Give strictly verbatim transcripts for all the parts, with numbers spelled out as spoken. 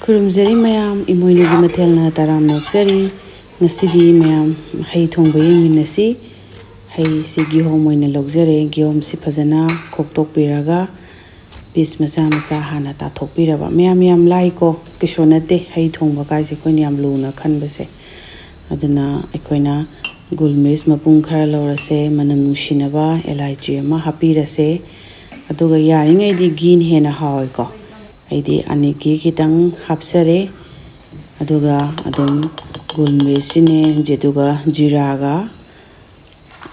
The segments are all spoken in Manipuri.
ꯈꯨꯔꯨꯝꯖꯔꯤ ꯃꯌꯥꯝ, ꯏꯃꯣꯏꯅꯨꯒꯤ ꯃꯊꯦꯜꯅ ꯇꯔꯥꯝꯅ ꯑꯣꯛꯆꯔꯤ꯫ ꯉꯁꯤꯗꯤ ꯃꯌꯥꯝ ꯍꯩ ꯊꯣꯡꯕ ꯌꯦꯡꯃꯤꯟꯅꯁꯤ꯫ ꯍꯩꯁꯤ ꯀꯤꯍꯣꯝ ꯑꯣꯏꯅ ꯂꯧꯖꯔꯦ꯫ ꯀꯤꯍꯣꯝꯁꯤ ꯐꯖꯅ ꯈꯣꯛꯇꯣꯛꯄꯤꯔꯒ piece ꯃꯆꯥ ꯃꯆꯥ ꯍꯥꯟꯅ ꯇꯥꯊꯣꯛꯄꯤꯔꯕ꯫ ꯃꯌꯥꯝ ꯌꯥꯝ ꯂꯥꯏꯀꯣ, ꯀꯩꯁꯨ ꯅꯠꯇꯦ ꯍꯩ ꯊꯣꯡꯕ ꯀꯥꯏꯁꯦ ꯑꯩꯈꯣꯏꯅ ꯌꯥꯝ ꯂꯨꯅ ꯈꯟꯕꯁꯦ꯫ ꯑꯗꯨꯅ ꯑꯩꯈꯣꯏꯅ ꯒꯨꯜ ꯃꯤꯔꯆ ꯃꯄꯨꯝ ꯈꯔ ꯂꯧꯔꯁꯦ, ꯃꯅꯝ ꯅꯨꯡꯁꯤꯅꯕ ꯑꯦꯂꯥꯏꯆꯤ ꯑꯃ ꯍꯥꯞꯄꯤꯔꯁꯦ꯫ ꯑꯗꯨꯒ ꯌꯥꯔꯤꯉꯩꯗꯤ ꯘꯤꯅ ꯍꯦꯟꯅ ꯍꯥꯎꯋꯦꯀꯣ꯫ ꯑꯩꯗꯤ ꯑꯅꯤ ꯘꯤ ꯈꯤꯇꯪ ꯍꯥꯞꯆꯔꯦ꯫ ꯑꯗꯨꯒ ꯑꯗꯨꯝ ꯒꯨꯜ ꯃꯤꯔꯆꯁꯤꯅꯦ, ꯑꯗꯨꯒ ꯖꯤꯔꯥꯒ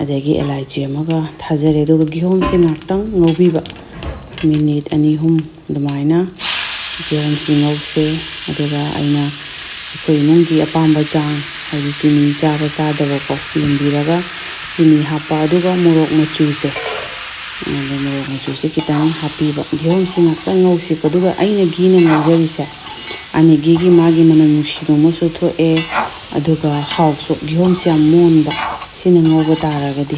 ꯑꯗꯒꯤ ꯑꯦꯂꯥꯏꯆꯤ ꯑꯃꯒ ꯊꯥꯖꯔꯦ꯫ ꯑꯗꯨꯒ ꯀꯤꯍꯣꯝꯁꯦ ꯉꯥꯏꯍꯥꯛꯇꯪ ꯉꯧꯕꯤꯕ, ꯃꯤꯅꯤꯠ ꯑꯅꯤ ꯑꯍꯨꯝ ꯑꯗꯨꯃꯥꯏꯅ ꯀꯤꯍꯣꯝꯁꯤ ꯉꯧꯁꯦ꯫ ꯑꯗꯨꯒ ꯑꯩꯅ ꯑꯩꯈꯣꯏ ꯏꯃꯨꯡꯒꯤ ꯑꯄꯥꯝꯕ ꯆꯥꯡ, ꯍꯥꯏꯗꯤ ꯆꯤꯅꯤ ꯆꯥꯕ ꯆꯥꯗꯕꯀꯣ ꯌꯦꯡꯕꯤꯔꯒ ꯆꯤꯅꯤ ꯍꯥꯞꯄ, ꯑꯗꯨꯒ ꯃꯣꯔꯣꯛ ꯃꯆꯨꯁꯦ, ꯑꯗꯨ ꯃꯣꯔꯣꯛ ꯃꯆꯨꯁꯦ ꯈꯤꯇꯪ ꯍꯥꯞꯄꯤꯕ꯫ ꯀꯤꯍꯣꯝꯁꯤ ꯉꯥꯛꯇꯪ ꯉꯧꯁꯤꯀꯣ꯫ ꯑꯗꯨꯒ ꯑꯩꯅ ꯘꯤꯅ ꯉꯧꯖꯔꯤꯁꯦ, ꯑꯅꯤ ꯘꯤꯒꯤ ꯃꯥꯒꯤ ꯃꯅꯝ ꯅꯨꯡꯁꯤꯕ ꯑꯃꯁꯨ ꯊꯣꯛꯑꯦ, ꯑꯗꯨꯒ ꯍꯥꯎꯁꯨ, ꯀꯤꯍꯣꯝꯁꯦ ꯌꯥꯝ ꯃꯣꯟꯕ ꯁꯤꯅ ꯉꯧꯕ ꯇꯥꯔꯒꯗꯤ꯫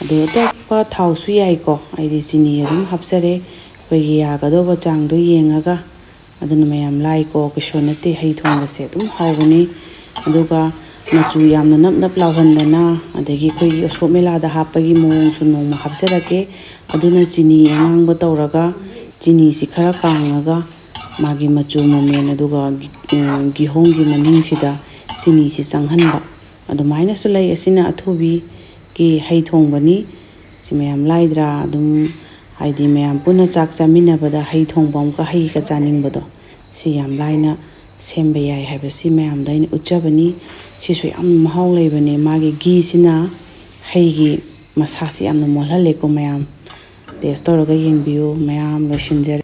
ꯑꯗꯨ ꯑꯇꯣꯞꯄ ꯊꯥꯎꯁꯨ ꯌꯥꯏꯀꯣ, ꯑꯩꯗꯤ ꯆꯤꯅꯤ ꯑꯗꯨꯝ ꯍꯥꯞꯆꯔꯦ꯫ ꯑꯩꯈꯣꯏꯒꯤ ꯌꯥꯒꯗꯧꯕ ꯆꯥꯡꯗꯣ ꯌꯦꯡꯉꯒ꯫ ꯑꯗꯨꯅ ꯃꯌꯥꯝ ꯂꯥꯏꯀꯣ, ꯀꯩꯁꯨ ꯅꯠꯇꯦ ꯍꯩ ꯊꯣꯡꯕꯁꯦ ꯑꯗꯨꯝ ꯍꯥꯎꯕꯅꯤ꯫ ꯑꯗꯨꯒ ꯃꯆꯨ ꯌꯥꯝꯅ ꯅꯞ ꯅꯞ ꯂꯥꯎꯍꯟꯗꯅ, ꯑꯗꯒꯤ ꯑꯩꯈꯣꯏꯒꯤ ꯎꯁꯣꯞ ꯃꯦꯂꯥꯗ ꯍꯥꯞꯄꯒꯤ ꯃꯑꯣꯡꯁꯨ ꯅꯣꯡꯃ ꯍꯥꯞꯆꯔꯛꯀꯦ꯫ ꯑꯗꯨꯅ ꯆꯤꯅꯤ ꯑꯉꯥꯡꯕ ꯇꯧꯔꯒ ꯆꯤꯅꯤꯁꯤ ꯈꯔ ꯀꯥꯡꯉꯒ ꯃꯥꯒꯤ ꯃꯆꯨ ꯃꯃꯦꯟ, ꯑꯗꯨꯒ ꯒꯤ-, ꯑ, ꯀꯤꯍꯣꯝꯒꯤ ꯃꯅꯨꯡꯁꯤꯗ ꯆꯤꯅꯤꯁꯤ ꯆꯪꯍꯟꯕ꯫ ꯑꯗꯨꯃꯥꯏꯅꯁꯨ ꯂꯩ꯫ ꯑꯁꯤꯅ ꯑꯊꯨꯕꯤꯒꯤ ꯍꯩ ꯊꯣꯡꯕꯅꯤ꯫ ꯁꯤ ꯃꯌꯥꯝ ꯂꯥꯏꯗ꯭ꯔꯥ? ꯑꯗꯨꯝ ꯍꯥꯏꯗꯤ ꯃꯌꯥꯝ ꯄꯨꯟꯅ ꯆꯥꯛ ꯆꯥꯃꯤꯟꯅꯕꯗ ꯍꯩ ꯊꯣꯡꯕ ꯑꯃꯒ ꯍꯩꯒ ꯆꯥꯅꯤꯡꯕꯗꯣ, ꯁꯤ ꯌꯥꯝ ꯂꯥꯏꯅ ꯁꯦꯝꯕ ꯌꯥꯏ ꯍꯥꯏꯕꯁꯤ ꯃꯌꯥꯝꯗ ꯑꯩꯅ ꯎꯠꯆꯕꯅꯤ꯫ ꯁꯤꯁꯨ ꯌꯥꯝ ꯃꯍꯥꯎ ꯂꯩꯕꯅꯦ꯫ ꯃꯥꯒꯤ ꯘꯤꯁꯤꯅ ꯍꯩꯒꯤ ꯃꯁꯥꯁꯤ ꯌꯥꯝꯅ ꯃꯣꯜꯍꯜꯂꯦꯀꯣ ꯃꯌꯥꯝ꯫ Taste ꯇꯧꯔꯒ ꯌꯦꯡꯕꯤꯌꯨ ꯃꯌꯥꯝ꯫ ꯂꯣꯏꯁꯤꯟꯖꯔꯦ꯫